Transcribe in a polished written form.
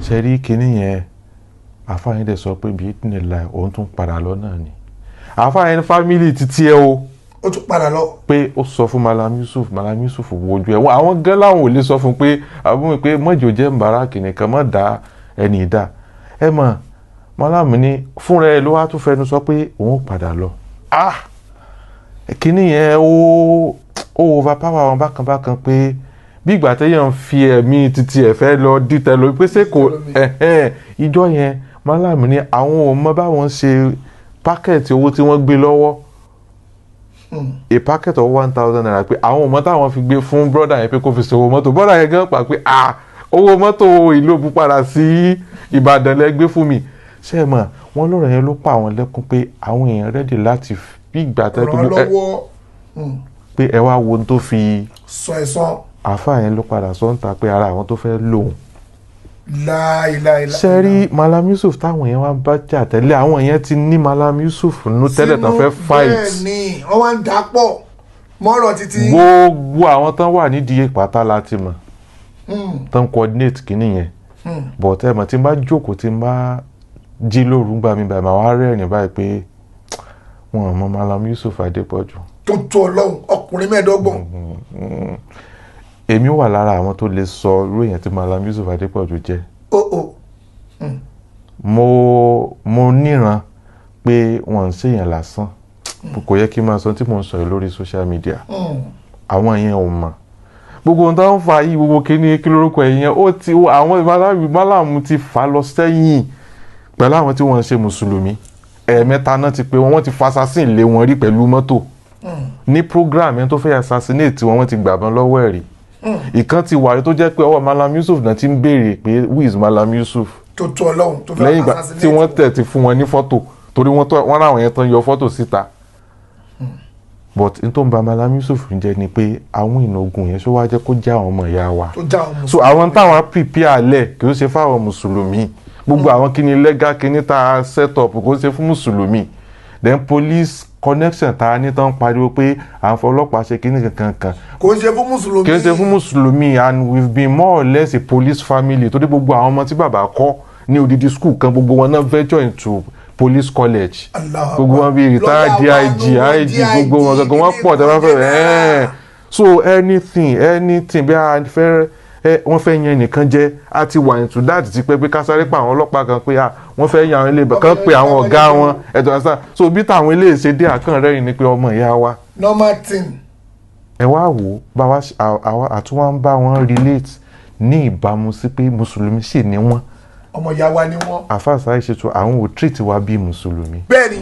Ṣe rí kinní yẹn, àáfàá yẹn dẹ̀ sọ pé bíi nílà òun tún padà lọ náà ni. Àáfàá yẹn family títí ẹ o. Ó tún padà lọ. Pé ó sọ fún Malam Yusuf, Malam Yusuf wojú ẹ wọn, àwọn gan láwọn ò lè sọ fún pé àbúrò pé mọ́jọ jẹ́ Mubarak nìkan mọ́ dá ẹni dá ẹ mọ̀. Malam ní fúnra ẹ ló wá tún fẹnu sọ pé òun ò padà lọ. Ah, kíní yẹn ó overpower wọn bákan bákan, pé bí ìgbà téèyàn ń fi ẹ̀mí títí ẹ̀ fẹ́ lọ dìtẹ̀ lórí pé ṣé kò ẹ̀hẹ́n. Ìjọ yẹn, Malam ní àwọn ò mọ báwọn ṣe packet owó tí wọ́n gbé lọ́wọ́, a packet of ₦1,000, pé àwọn ọmọ táwọn fi gbé fún brother yẹn pé kó fi ṣòwò mọ́tò. Brother yẹn gan pa pé, ah, owó mọ́tò ìlú Òbú padà sí Ìbàdàn lẹ gbé fún mi. Ṣé ẹ mọ̀ wọ́n lọ́rọ̀ yẹn ló pa àwọn lẹ́kún, pé àwọn èèyàn ready láti bí ìgbà tẹ́ ràn án lọ́wọ́. Pé ẹ wá wo ohun tó fi sọ ẹ̀sán. Àáfàá yẹn ló padà sọ ń ta pé ara àwọn tó fẹ́ lòun. Láìláìlá. Ṣe rí Malam Yusuf táwọn yẹn wá bá jà tẹ́lẹ̀, àwọn yẹn ti ní Malam Yusuf nú tẹ́lẹ̀ tán fẹ́ fight. Bẹ́ẹ̀ ni, wọ́n wá ń dà pọ̀ mọ́rọ̀ títí. Gbogbo àwọn tán wà nídìí pátá láti mọ̀ tán coordinate kìíní yẹn, but ẹ mọ̀, tí n bá jókòó, tí n bá jí lóru gbà mí báyìí, màá wá rẹ́rìn báyìí pé wọn ò mọ Malam Yusuf Adépọ̀jù. Tó tó Ọlọ́run, ọkùnrin 25. Èmi wà lára àwọn tó lè sọ irú èèyàn tí Malam Yusuf Adépọ̀jù jẹ́. Ó ó. Mo níran pé wọn ń ṣèyàn lásán. Kò yẹ kí n máa sọ tí mò ń sọ yìí lórí social media. Àwọn yẹn ò mọ̀ gbogbo ohun tó ń fa yìí, gbogbo kíní kí lórúkọ ẹ̀ yẹn, ó ti àwọn málàmù ti fà lọ sẹ́yìn pẹ̀lú àwọn tí wọ́n ń ṣe mùsùlùmí. Ẹ̀ẹ̀mẹ́ta náà ti pé wọ́n ti fa assassin lé wọn rí pẹ̀lú mọ́tò ní program yẹn tó fẹ́ assassinate wọn. Wọ́n ti gbàbọn lọ́wọ́ ẹ̀ rí. Ìkan ti wà rí tó jẹ́ pé ọwọ́ Malam Yusuf náà ti ń béèrè pé, "Who is Malam Yusuf?" Tó tó Ọlọ́run, tó fẹ́ Lẹ́yìn ìgbà assassinate tí wọ́n tẹ̀ ti fún wọn ní fọ́tò, torí wọ́n tọ́ wọ́n ráwọn yẹn tán yọ fọ́tò síta. But n tó ń ba Malam Yusuf jẹ́ ni pé àwọn ìnà ogun yẹn ṣó wá jẹ́ kó jẹ́ àwọn ọmọ ìyá wa. Tó já àwọn. So àwọn táwọn prepare lẹ̀ kì í ṣe fáwọn mùsùlùmí. Gbogbo àwọn kíni legal kíní tá a set up kò ṣe fún mùsùlùmí. Then police connection tá a ní tán pariwo pé à ń fọlọ́pàá ṣe kíní kankan kan. Kò ń ṣe fún mùsùlùmí. Kì í ṣe fún mùsùlùmí. And we've been more or less a police family, torí gbogbo àwọn ọmọ tí bàbá kọ́ ní odidi school kan, gbogbo wọn náà venture into police college. Allahu Gbogbo wọn bíi retired Lọ́yà DIG, wa nù, IG, gbogbo wọn gangan wọn pọ̀ tẹ́ bá fẹ́ ẹ́ẹ̀. So anything, anything bí a fẹ́ ẹ, wọ́n fẹ́ yan nìkan jẹ́, a ti wà into that ti pẹ́, pé ká sáré pa àwọn ọlọ́pàá kan pé ah, wọ́n fẹ́ yan àwọn ilé kan, pé àwọn ọ̀gá wọn ẹ̀tọ́ àṣà. So bí táwọn ilé ṣe dé àkànrẹ́rìn ni pé ọmọ ìyá wa. Normal thing. Ẹ wá wò ó, bá wa àwa àtúwá ń bá wọn relate ní ìbámu sí pé mùsùlùmí sì ni wọ́n. Ọmọ ìyá wa ni wọ́n. Àfáàsá ìṣètò àwọn ò treat wa bíi mùsùlùmí. Bẹ́ẹ̀ ni.